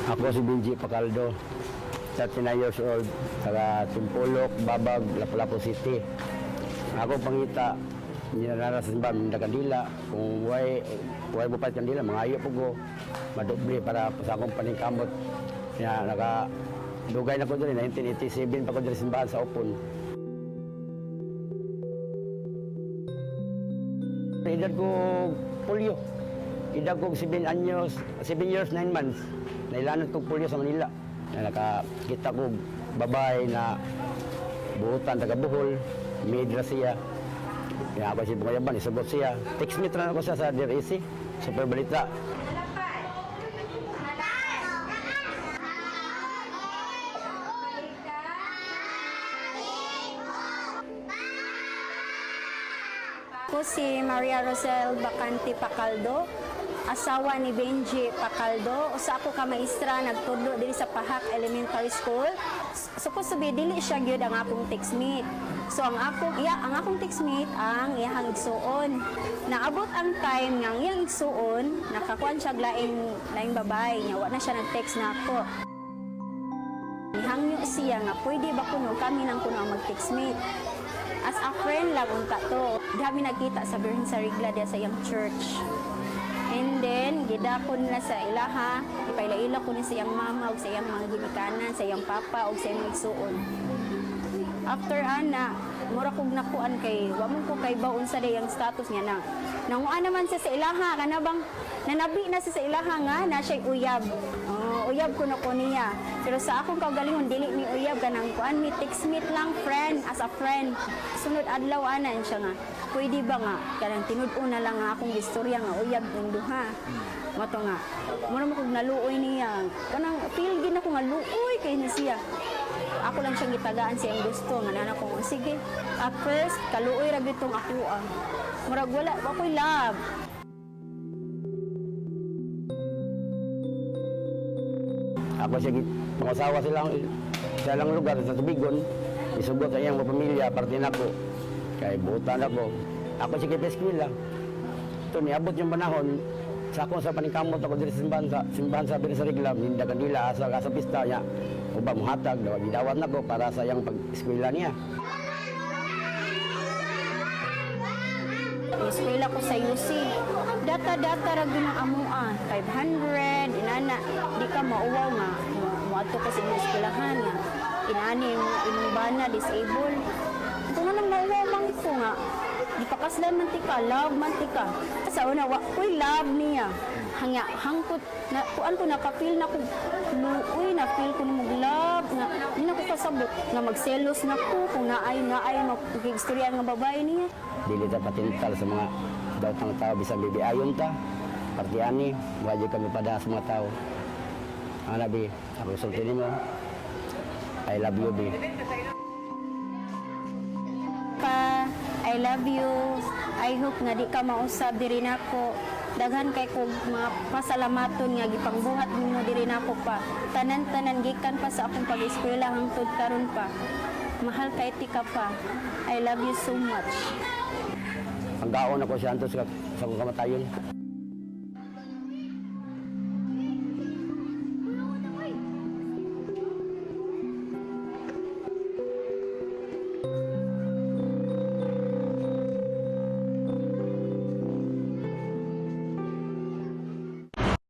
Ako si Benji Pacaldo, 39 years old, taga Timpulok, Babag, Lapu-Lapu City. Ako pangita, hindi na sa simbahan, minda kandila. Kung way mo palit kandila, mangayo po ko, madoble para sa akong paningkamot. Kaya naka, dugay na ko diri, 1987 pa ko diri simbahan sa Opon. Edad ko polio. Edad ko 7 anyos, 7 years 9 months. Nailanot ko polio sa Manila. Na nakakita ko babae na buhutan taga Bohol, maid ra siya. Kaya ako siya bungayaban, isugot siya. Text me ako siya sa Dear AC, Super Balita. Ako si Maria Rosel Bacante Pacaldo, asawa ni Benji Pacaldo. Usa ako ka maestra nagtudlo diri sa Pahak Elementary School. Supposed to be dili siya gyud ang akong textmate. So ang akong iya ang akong textmate ang iyahang igsuon. Naabot ang time nga ang iyang igsuon, nakakuan siya og laing laing babae niya, wa na siya nag-text na ako. Nihangyo siya nga pwede ba kuno kami lang kuno ang mag-textmate. As a friend lang unta to. Dami nagkita sa Birhen sa Rigla diya sa iyang church. And then, gidakon na sa ilaha, ipaila-ila ko ni sa iyang mama ug sa iyang mga ginikanan, sa iyang papa ug sa iyang igsuon. After ana, mura kog nakuan kay wa man ko kay baon sa dayang status niya na. Nanguan naman siya sa ilaha kana bang nanabi na siya sa ilaha nga na siya uyab. Oh, uyab ko na ko niya. Pero sa akong kaugalingon dili mi uyab kanang kuan mi text meet lang friend as a friend. Sunod adlaw ana siya nga. Pwede ba nga kanang tinud-on na lang nga akong istorya nga uyab ning duha. Mato nga. Mura mo kog naluoy niya. Kanang feel gid nako nga luoy kay ni siya. Ako lang siyang gitagaan siyang gusto nga nana ko sige. At first kaluoy ra gyud tong ako ah. Murag wala wa ko'y love. Ako siya, pangasawa silang, sa lang lugar sa Tubigon, isugot sa iyang mga pamilya, parte nako. Kay buhutan ako. Ako siya kay eskwela. Ito, niabot yung panahon, sa akong sa paningkamot ako diri sa simbahan sa Birhen sa Rigla, minda kandila, asa asa pista niya. Uba muhatag, dawa gidawat nako para sa iyang pag-eskwela niya. Eskwela ko sa UC. Data-data ra gyud ang amoa, 500 inana. Di ka mauwaw nga moadto ka sa imong eskwelahan nga inani imong imong bana disable. Kung anong mauwaw man ko nga gipakaslan man tika, love man tika. Sa una wa ko'y love niya. Hangya hangkot na kuan ko naka-feel na ko luoy na feel ko nimo love nga di na ko kasabot nga magselos na ko kung naay naay mag-istorya nga babae niya. Dili ta patintal sa mga daotang tao bisan bibi ayon ta. Parte ani, wajib kami pada sa mga tao. Ana bi, ako sulti nimo. I love you bi. Pa, I love you. I hope nga di ka mausab diri nako. Daghan kay kog mga pasalamaton nga gipangbuhat nimo diri nako pa. Tanan-tanan gikan pa sa akong pag-eskwela hangtod karon pa. Mahal kay tika pa. I love you so much. Ang gaon ako siya antos sa akong kamatayon.